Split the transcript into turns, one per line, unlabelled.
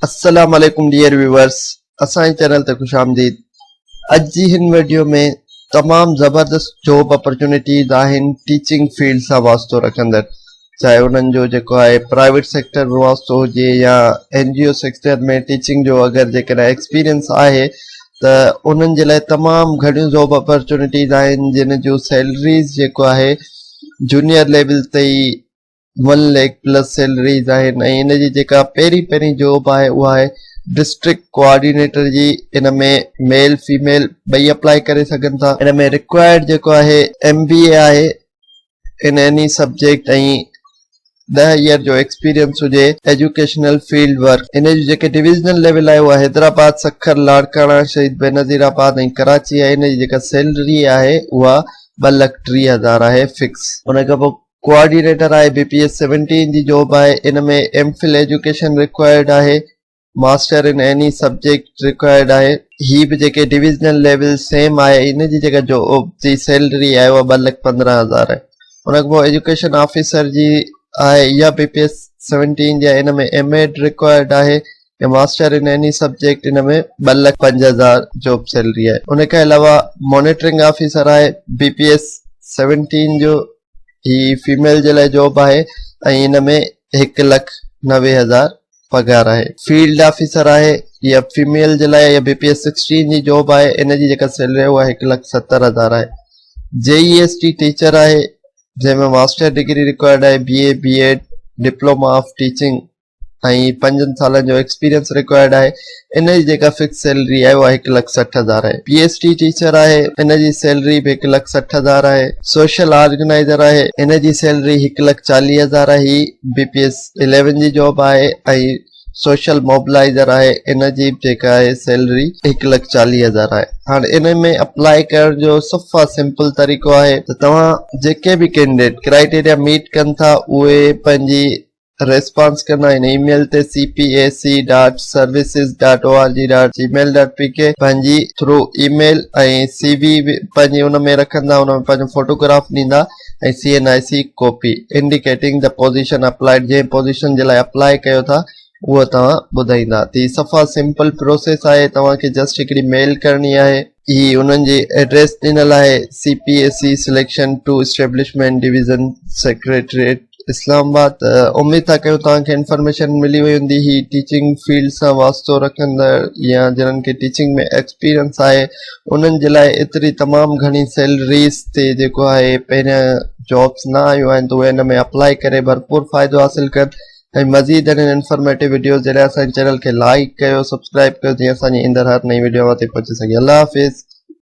السلام عليڪم dear viewers اسان جي چينل تي خوش آمديد اڄ جي هن وڊيو ۾ تمام زبردست جاب اپرچونيٽيز آهن ٽيچنگ فيلڊ سان واسطو رکندڙ چاهي انهن جو جيڪو آهي پرائيويٽ سيڪٽر ۾ واسطو هجي يا اين جي او سيڪٽر ۾ ٽيچنگ جو اگر جيڪڏهن ايڪسپيرينس آهي ته انهن جي لاء تمام گهڻيون جاب اپرچونيٽيز آهن جن جون سيلريز جيڪو آهي جونيئر ليول تي ئي ون ليک پلس سيلريز آهن ۽ ان جي جيڪا پهرين پهرين جاب آهي اها آهي ڊسٽرڪٽ ڪوآرڊينيٽر جي ان ۾ ميل فيميل ٻئي اپلائي ڪري سگهن ٿا ان ۾ رڪوائرڊ جيڪو آهي ايم بي اي آهي ان ايني سبجيڪٽ ۽ 10 ايئر جو ايڪسپيرينس هجي ايجوڪيشنل فيلڊ ورڪ ان جي جيڪي ڊويزنل ليول آهي اها حيدرآباد سکر لاڙڪاڻا شهيد بينظير آباد ۽ ڪراچي آهي ان جي جيڪا سيلري آهي اها 2 لک 30 هزار آهي فڪس ان کان پوء ڪوآرڊينيٽر آهي بي پي ايس سيونٽين جي جاب آهي ان ۾ ايم فل ايجوڪيشن رڪوائرڊ آهي master in any subject required آهي هي به جيڪي ڊويزنل ليول سيم آهي ان جي جيڪا جاب جي سيلري آهي اها 2 لک 15 هزار آهي ان کان پوء ايجوڪيشن آفيسر جي آهي اها بي پي ايس سيونٽين جي آهي ان ۾ ايم ايڊ رڪوائرڊ آهي يا ماسٽر ان ايني سبجيڪٽ ان ۾ 2 لک 5 هزار جاب سيلري آهي ان کان علاوه مانيٽرنگ آفيسر آهي بي پي ايس سيونٽين جو هي فيميل جي لاء جاب آهي ۽ ان ۾ هڪ لک 90 هزار پگهار آهي. فيلڊ آفيسر آهي يا فيميل جي لاء يا بي پي ايس سڪسٽين جي جاب آهي ان جي جيڪا سيلري آهي اها هڪ لک 70 هزار آهي. جي اي ايس ٽي ٽيچر آهي جنهن ۾ ماسٽر ڊگري رڪوائرڊ آهي B A B Ed diploma of teaching ۽ پنجن سالن جو ايڪسپيرينس رڪوائرڊ آهي ان جي جيڪا فڪس سيلري آهي اها هڪ لک 60 هزار آهي پي ايس ٽي ٽيچر آهي ان جي سيلري به هڪ لک 60 هزار آهي سوشل آرگنائزر آهي ان جي سيلري هڪ لک 40 هزار آهي هي بي پي ايس اليون جي جاب آهي ۽ سوشل موبلائزر آهي ان جي به جيڪا آهي سيلري هڪ لک 40 هزار آهي هاڻي ان ۾ اپلائي ڪرڻ جو صفا سمپل طريقو آهي ته توهان جيڪي به ڪينڊيڊيٽ ڪرائيٽيريا ميٽ ڪن ٿا اهي پنهنجي ريسپانس ڪندا آهن اي ميل تي C P A C dot services dot O R G dot G mail dot P K پنهنجي ٿرو اي ميل ۽ سي وي به پنهنجي ان ۾ رکندا ان ۾ پنهنجو فوٽوگراف ڏيندا ۽ C N I C copy indicating the position applied جنهن پوزيشن جي لاء اپلائي ڪيو ٿا اهو توهان ٻڌائيندا ته هي صفا سمپل پروسيس آهي توهان کي جسٽ هڪڙي ميل ڪرڻي آهي هي انهن جي ايڊريس ڏنل آهي C P A C selection to establishment division secretariat Islamabad اميد ٿا ڪيون توهان کي انفارميشن ملي وئي هوندي هي ٽيچنگ فيلڊ سان واسطو رکندڙ يا جنن کي ٽيچنگ ۾ ايڪسپيرينس آهي انهن جي لاء ايتري تمام گهڻي سيلريز تي جيڪو آهي پهريان جابس نه آيون آهن ته اهي ان ۾ اپلائي ڪري ڀرپور فائدو حاصل ڪن ۽ مزيد اهڙين انفارميٽو وڊيوز جي لاء اسان جي چينل کي لائيڪ ڪيو سبسڪرائب ڪيو جيئن اسان جي ايندڙ هر نئين وڊيو اوهان تائين پهچي سگهي الله حافظ.